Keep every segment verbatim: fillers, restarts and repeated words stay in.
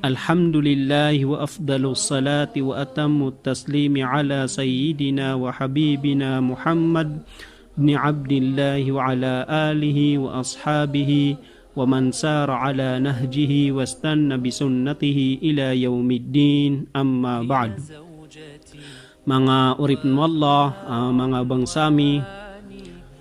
الحمد لله وأفضل الصلاة وأتم التسليم على سيدنا وحبيبنا محمد بن عبد الله وعلى آله وأصحابه ومن سار على نهجه واستن بسنته إلى يوم الدين، أما بعد. Manga oripn o Allah, ah, manga bangsa mi,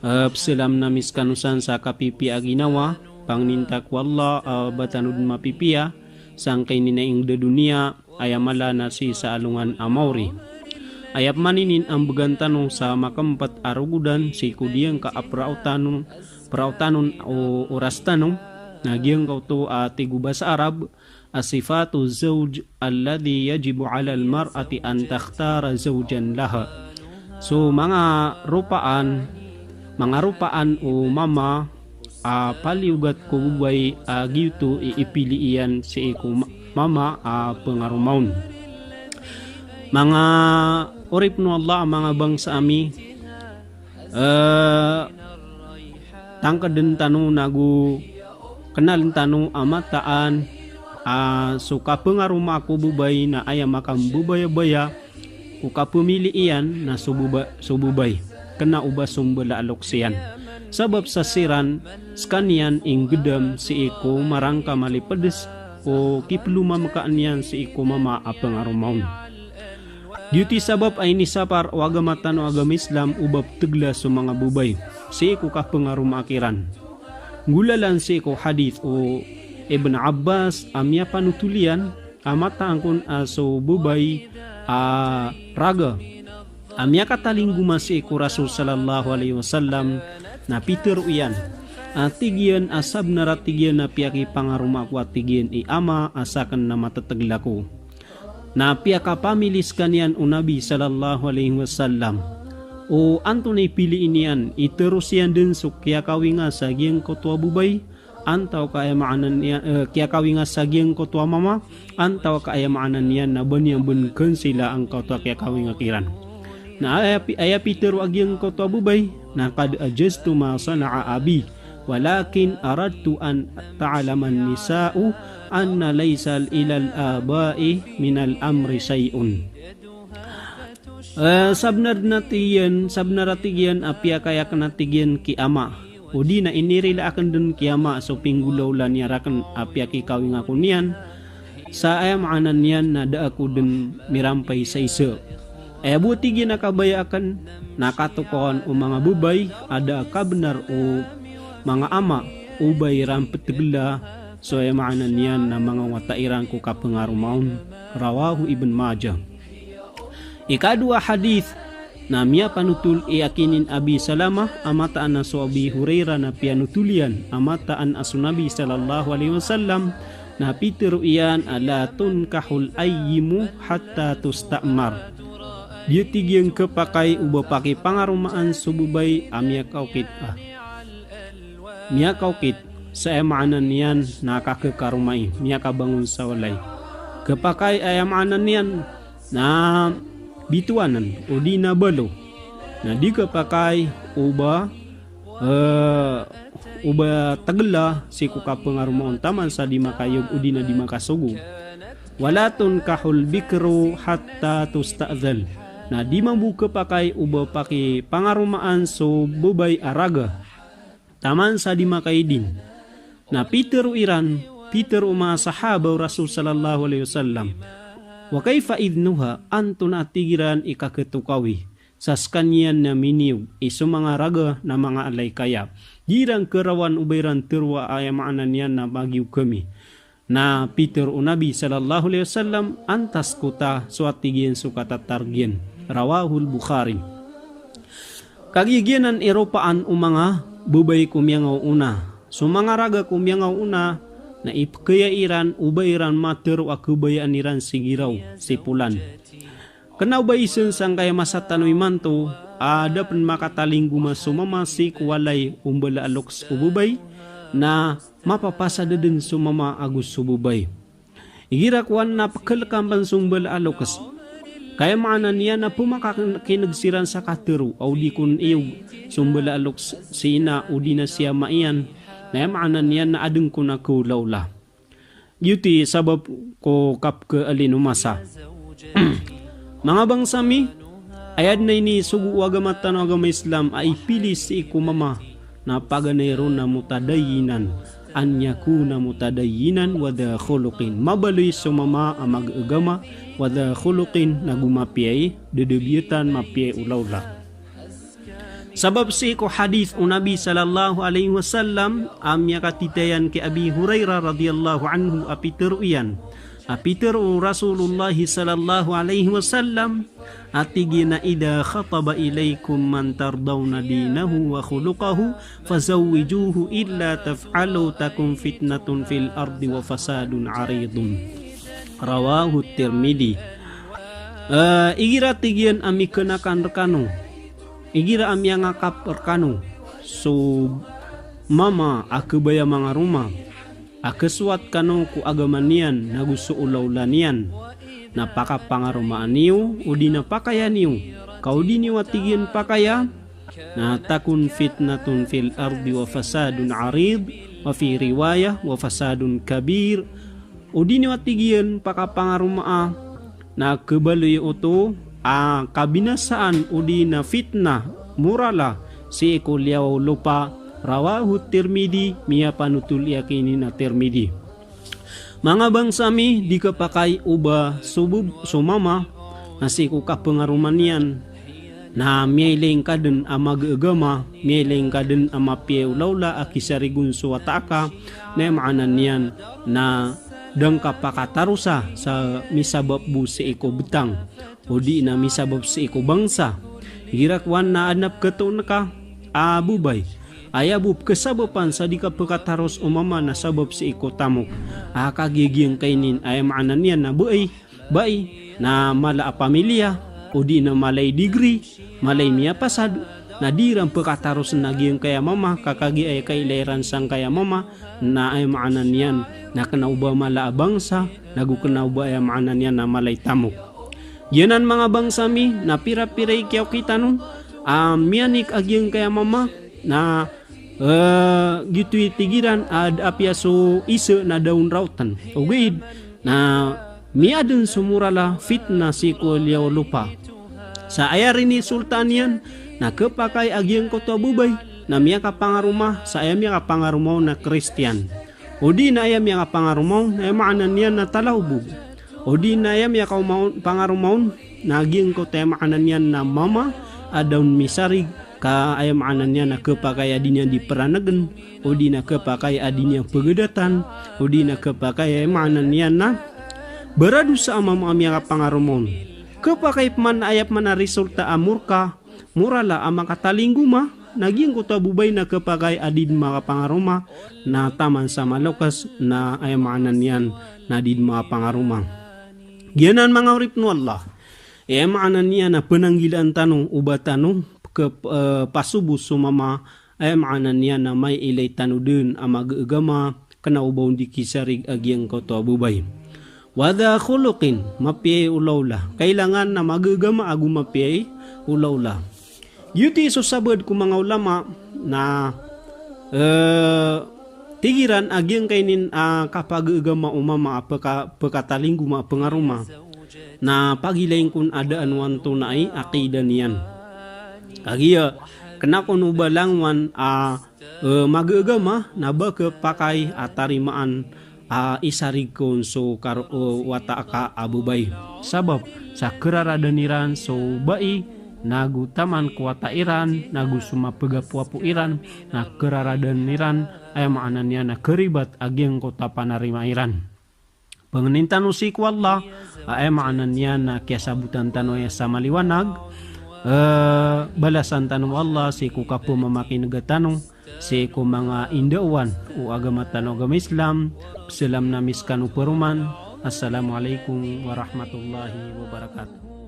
ah, pzalam ami skano san sa kapipiya a ginawa, pangnin ta ko Allah, ah, ba tano dn mapipiya, sangkai ini na ingd a doniya, aya mala na sii sa alongan a maori. Aya pman ini a mbgan tano sa makmpt a rogodan sii ko diyangka a praotan on, praotan on o oras tano, na giyangkoto a tig o basa Arab, a sifatu zawj alladhi yajibu alal mar'ati an takhtara zawjan laha. So manga ropaan, manga ropaan o mama a paliyogat ko babay a giyoto i ipili iyan sii ko ma-, mama a pngaroma on. Manga oripn o Allah a manga bangsa ami, eh, tangkdn tano nago knaln tano a mataan a so kapngaroma ko babay na aya makambabaya-baya ko kapmili iyan na so baba-, so babay, kna o ba so mbala a loks iyan. Sabap sa siran skaniyan i nggdam sii ko marangka malipds o kiplomamkaan iyan sii ko mama a pngaroma on. Giyoto i sabap a inisapar o agama tano a agama Islam o ba ptgla so manga babay sii ko kapngaromaa kiran. Nggolalan sii ko hadith o Ibn Abbas a miyapanotol iyan a mataan kon a so babay a raga a miyakatalinggoma sii ko Rasul sallallahu alaihi wasallam na pitharo iyan a tig iyan a sabnar a tig iyan a piyakipangaroma ako a tig iyan i ama a sakn na matatgla ako. Na piyakapamili skaniyan o Nabi sallallahu alaihi wasallam o antonaa i piliin iyan, i tharos iyan dn so kiyakawinga sa giyangkoto a babay, antawaa ka aya maana niyan, eh, kiyakawinga sa giyangkoto a mama, antawaa ka aya maana niyan na ba niyan bn khansila angkoto a kiyakawinga kiran. Na aya pi-, aya pitharo a giyangkoto a babay na, "Qad ajaztu ma sana'a abi, walakin aradtu an ta'laman nisa'u anna laysa ilal aba'i minal amri shay'un." Eh, sabnar na tig iyan, sabnar a tig iyan a piyakay akn a tig iyan ki ama. Odi na inirila akn dn ki ama so pinggolawla niyan rakn a piyakikawinga ako niyan. Sa aya maana niyan na da ako dn mirampay sa isa. Aya bo a tig iyan a kabaya akn na katokawan o manga babay a da a kabnar o manga ama o ba iran ptgla so aya maana niyan na manga wata iran ko kapngaroma on. Rawahu Ibn Majah. Ikadowa a hadith na miyapanotol i akn in Abi Salamah a mataan a so Abi Hurairah na piyanotol iyan a mataan a so Nabi sallallahu alaihi wasallam na pitharo iyan a, "La tunkahul ayyimu hatta tusta'mar." Di a tig iyan khapakay o ba pakipangaromaan so babay a miyakaokit a miyakaokit, sa aya maana niyan na kakhakaromai, miyakabangon sa walay. Khapakay aya maana niyan na bitowanan odi na balo. Na di khapakay o ba, eh, o ba tgla sii ko kapngaroma on taman sa di makayog odi na di makasogo. Wala tunkahul bikru hatta tusta'dhan. Na di mambo khapakay o ba pakipangaromaan so babay a raga taman sa di makaidin. Na pitharo iran, pitharo o manga sahaba o Rasul sallallahu alaihi wasallam, "Wa kaifa idhnuha?" Antonaa a tig iran i kakhatokawi sa skaniyan na miniyog i so manga raga na manga alaykaya? Di iran kharawan o ba iran tharoa a aya maana niyan na magiyog kami. Na pitharo o Nabi sallallahu alaihi wasallam, "An taskuta," so a tig iyan so katatarg iyan. Rawahul Bukhari. Kagiya giyanan i ropaan o manga babay ko miyangaoona. So manga raga ko miyangaoona na ipkhaya iran o ba iran matharo a khabayaan iran si giraw, si polan. Kna o ba isa sangkaya masa tano imanto a da pn makatalinggoma so mama sii ko walay o mbala a loks o babay, na mapapasad dn so mama ago so babay. Igira kowan na pkhalkan pn so mbala a loks. Ka aya maana niyan na pmakakineg siran sa katharo, a odi kon iyog so mbala a loks si ina odi na si ama iyan, na aya maana niyan na adn kon a khaolaola. Giyoto i sabap ko kapkaalin o masa. Manga bangsa mi, aya dn a inisogo o agama tano a agama Islam a ipili sii ko mama na paganay ron na mutadayyinan, an yakuna mutadayyinan wa dha khuluqin. Mabaloy so mama a magagama, wa dha khuluqin, na go mapiya i dadabiyatan, mapiya i olaola. Sabap sii ko hadith o Nabi sallallahu alaihi wasallam a miyakatitayan ki Abi Hurairah radhiyallahu anhu a pitharo iyan. A pitharo o Rasulullah sallallahu alaihi wasallam a tig iyan a, "Idha khataba ilaykum man tardawna dinahu wa khuluqahu fazawwijuhu, illa taf'alu takun fitnatun fil ardi wa fasadun aridun." Rawahu Tirmidhi. Eh, igira tig iyan a mikanakan rkano, igira a miyangakap rkano so mama a khabaya mangaroma, a khasowat kano ko agama niyan na go so olaola niyan, na pakapangaromaan iyo, odi na pakaya niyo. Ka o di niyo a tig iyan pakaya, na takun fitnatun fil ardi wa fasadun arid, wa fi riwayah, wa fasadun kabir. O di niyo a tig iyan pakapangaromaa, na khabaloy oto a kabinasaan odi na fitnah morala sii ko liyawaw lopa. Rawahu Tirmidhi, miyapanotol iyan kini na Tirmidhi. Manga bangsa mi, di khapakay o ba so bab-, so mama na sii ko kapangaroma niyan, na miyailay ngka dn a magagama, miyailay ngka dn a mapiya i olaola a kisarigon so wata aka, na aya maana niyan na da ngka pakatarosa sa misabap bo sii ko btang, odi na misabap sii ko bangsa. Igira kowan na adn a pkhatoon ka a babay, aya bo pkhasabapan sa di ka pkhataros o mama na sabap sii ko tamok, a kagiya giyangkainin, aya maana niyan na bai, bai, na mala a pamilya, odi na mala i degree, mala i miyapasad, na di iran pkhataros na giyangkaya mama, ka kagiya aya kailay iran sangkaya mama, na aya maana niyan na kna o ba mala a bangsa, na go kna o ba, aya maana niyan na mala i tamok. Giyanan manga bangsa mi, na pira-pira i kiyaokit tano a miyanik a giyangkaya mama, na Eh, giyoto i tig iran a da apiya so isa na da on raotan. Ogaid na miyadn so morala, fitnah sii ko liyawaw lopa. Sa aya rinisoltaan iyan na khapakay a giyangkoto a babay na miyakapangaroma, sa aya miyakapangaroma on na Kristiyan. Odi na aya miyakapangaroma on, aya maana niyan na talahobog. Odi na aya miyakaoma on, pangaroma on, na giyangkoto aya maana niyan na mama a da on misarig, ka aya maana niyan na khapakay a di niyan di pranagn, odi na khapakay a di niyan pgadatan, odi na khapakay, aya maana niyan na baradosa a mama a miyakapangaroma on. Khapakay pman aya pman a resulta a morka, morala a makatalinggoma, na giyangkoto a babay na khapakay a di dn makapangaroma, na taman sa maloks, na aya maana niyan na di dn makapangaroma. Giyanan manga oripn o Allah. Aya maana niyan na pnanggilaan tano o ba tano kep-, eh, pasobo so mama, aya maana niyan na mailay tano dn a magagama, kna o ba on di kisarig a giyangkoto a babay. Wa dha khuluqin, mapiya i olaola. Kailangan na magagama ago mapiya i olaola. Giyoto i so sabaad ko manga ulama na, eh, tig iran a giyangkainin a kapagagama o mama a pka-, pkatalinggoma a pangaroma na pagilain kon a daan o antonaa i aqidah niyan. Kagiya kna kon o ba langowan a eh, magagama na ba khapakay a tarimaan a isarig kon so kar-, eh, wata aka a babay. Sabap sa khararadan iran so bai, na go taman ko wata iran, na go so mapgapoapo iran, na khararadan iran, aya maana niyan na kharibat a giyangkoto a panarima iran. Pangnin tano sii ko Allah, a aya maana niyan na kiyasabotan tano aya sa maliwanag, eh, balasan tano o Allah sii ko kapamamakinega tano sii ko manga indaowan o agama tano a agama Islam. Salam ami skano paroman. Assalamu alaikum warahmatullahi wabarakatuh.